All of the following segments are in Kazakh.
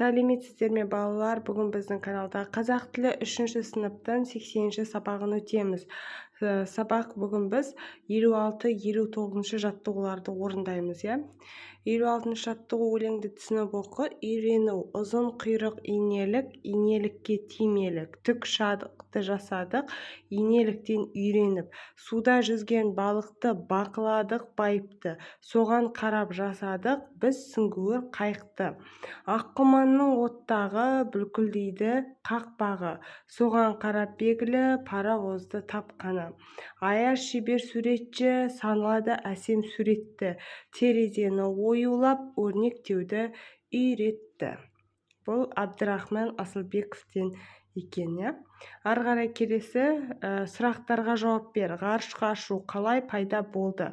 Сәлеметсіздер ме, балалар! Бүгін біздің каналда қазақ тілі үшінші сыныптың 80-ші сабағын өтеміз. Сабақ бүгін біз 56, 59-шы жаттығуларды орындаймыз, иә. 56-шы жаттығу: өлеңді түсініп оқы, үйрену. Ұзын құйрық инелік, инелікке тимелік, түк шақты жасадық инеліктен үйреніп. Суда жүзген балықты бақыладық байыпты, соған қарап жасадық біз сүңгуір қайықты. Аққұманның оттағы, бүлкілдейді қақпағы, соған қарап белгілі паровозды тапқаны. Аяз шебер суретші, салады әсем суретті, терезені оюлап өрнектеуді үйретті. Бұл Әбдірахман Асылбековтен екен, иә. Ары қарай келесі сұрақтарға жауап бер. Ғарышқа ұшу қалай пайда болды?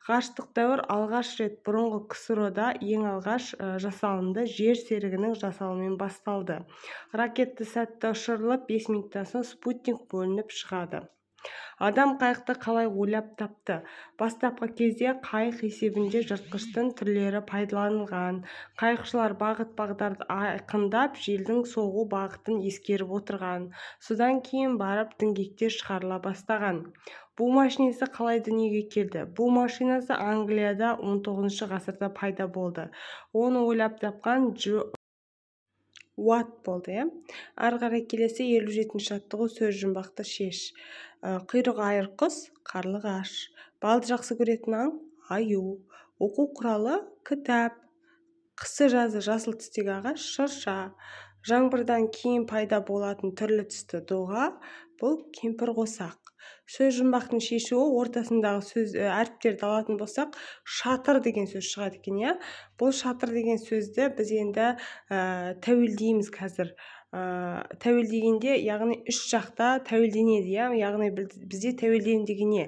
Ғарыштық дәуір алғаш рет бұрынғы КСРО-да ең алғаш жасалынды жер серігінің жасалуымен басталды. Ракета сәтті ұшырылып, 5 минуттан соң спутник бөлініп шығады. Адам қайықты қалай ойлап тапты? Бастапқы кезде қайық есебінде жыртқыштың түрлері пайдаланылған. Қайықшылар бағыт-бағдарды айқындап, желдің соғу бағытын ескеріп отырған. Содан кейін барып діңгектер шығарыла бастаған. Бу машинасы қалай дүниеге келді? Бу машинасы Англияда 19 ғасырда пайда болды. Оны ойлап тапқан Джо Уатт болды, иә. Ары қарай келесі 57-ші жаттығу: сөз жұмбақты шеш. Құйрығы айыр құс – қарлығаш. Балды жақсы көретін аң – аю. Оқу құралы – кітап. Қысы жазы жасыл түстегі ағаш – шырша. Жаңбырдан кейін пайда болатын түрлі түсті доға – бұл кемпірқосақ. Сөз жұмбақтың шешуі: ортасындағы сөз, әріптерді алатын болсақ, шатыр деген сөз шығады екен, иә. Бұл шатыр деген сөзді біз енді тәуелдейміз қазір. Тәуелдегенде, яғни үш жақта тәуелденеді, иә. Яғни бізде тәуелдену деген не?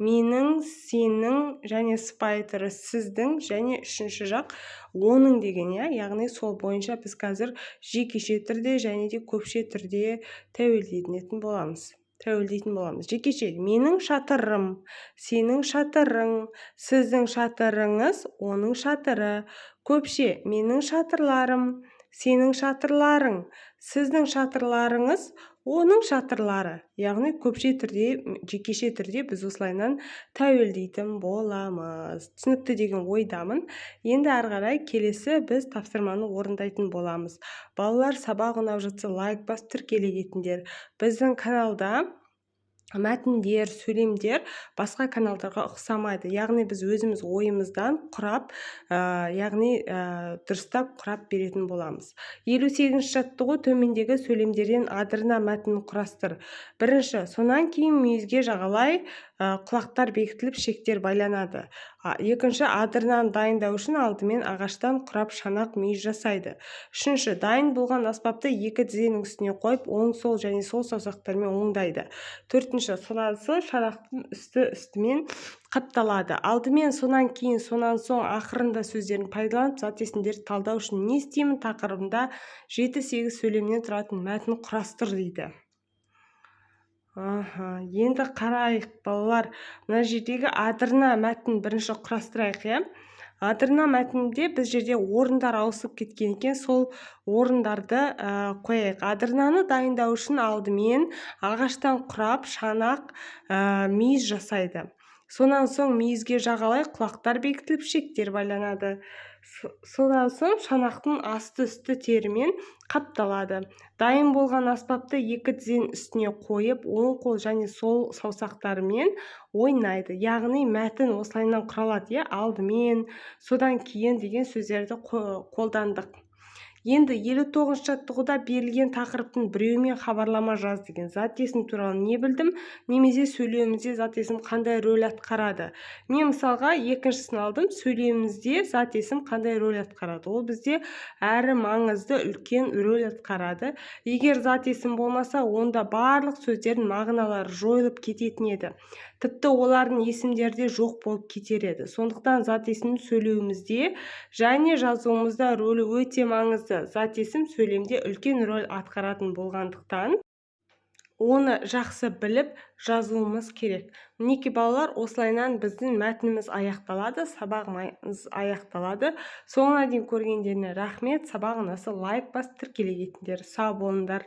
Менің, сенің және сыпайы түрі сіздің және үшінші жақ оның деген, иә. Яғни сол бойынша біз қазір жекеше түрде және де көпше түрде тәуелдейтін боламыз. Жекеше: менің шатырым, сенің шатырың, сіздің шатырыңыз, оның шатыры. Көпше: менің шатырларым, сенің шатырларың, сіздің шатырларыңыз, оның шатырлары. Яғни көпше түрде, жекеше түрде біз осылайынан тәуелдейтін боламыз. Түсінікті деген ойдамын. Енді ары қарай келесі біз тапсырманы орындайтын боламыз. Балалар, сабақ ұнап жатса, лайк басып, тіркеле кетіңдер. Біздің каналда мәтіндер, сөйлемдер басқа каналдарға ұқсамайды, яғни біз өзіміз ойымыздан құрап, яғни дұрыстап құрап беретін боламыз. 58-ші жаттығу: төмендегі сөйлемдерден адырна мәтінін құрастыр. Бірінші: сонан кейін мүйізге жағалай құлақтар бекітіліп, шектер байланады. Екінші: адырнаны дайындау үшін алдымен ағаштан құрап шанақ мүйіз жасайды. Үшінші: дайын болған аспапты екі тізенің үстіне қойып, оң, сол және сол саусақтармен оңдайды. Төртінші: сонан соң шанақтың үсті үстімен қапталады. Алдымен, сонан кейін, сонан соң, ақырында сөздерін пайдаланып, зат есімдерді талдау үшін «Не істеймін» тақырыбында жеті-сегіз сөйлемнен тұратын мәтін құрастыр дейді. Аха, енді қарайық, балалар, мына жердегі адырна мәтінін бірінші құрастырайық, иә. Адырна мәтінінде біз жерде орындар ауысып кеткен екен, сол орындарды қояйық. Адырнаны дайындау үшін алдымен ағаштан құрап шанақ мүйіз жасайды. Сонан соң мүйізге жағалай құлақтар бекітіліп, шектер байланады. Содан соң шанақтың асты үсті терімен қапталады. Дайын болған аспапты екі тізенің үстіне қойып, оң қол және сол саусақтарымен ойнайды. Яғни мәтін осылайынан құралады, иә. Алдымен, содан кейін деген сөздерді қолдандық. Енді 59-шы жаттығуда берілген тақырыптың біреуімен хабарлама жаз деген. Зат есім туралы не білдім немесе сөйлеуімізде зат есім қандай рөл атқарады? Мен мысалға екіншісін алдым: сөйлемімізде зат есім қандай рөл атқарады? Ол бізде әрі маңызды, үлкен рөл атқарады. Егер зат есім болмаса, онда барлық сөздердің мағыналары жойылып кететін еді, тіпті олардың есімдері де жоқ болып кетер еді. Сондықтан зат есімнің сөйлеуімізде және жазуымызда рөлі өте маңызды. Зат есім сөйлемде үлкен рөл атқаратын болғандықтан, Оны жақсы біліп жазуымыз керек. Мінекей, балалар, осылайынан біздің мәтініміз аяқталады, сабағымыз аяқталады. Соңына дейін көргендеріне рахмет. Сабақ ұнаса, лайк басып, тіркеле кетіңдер. Сау болыңдар.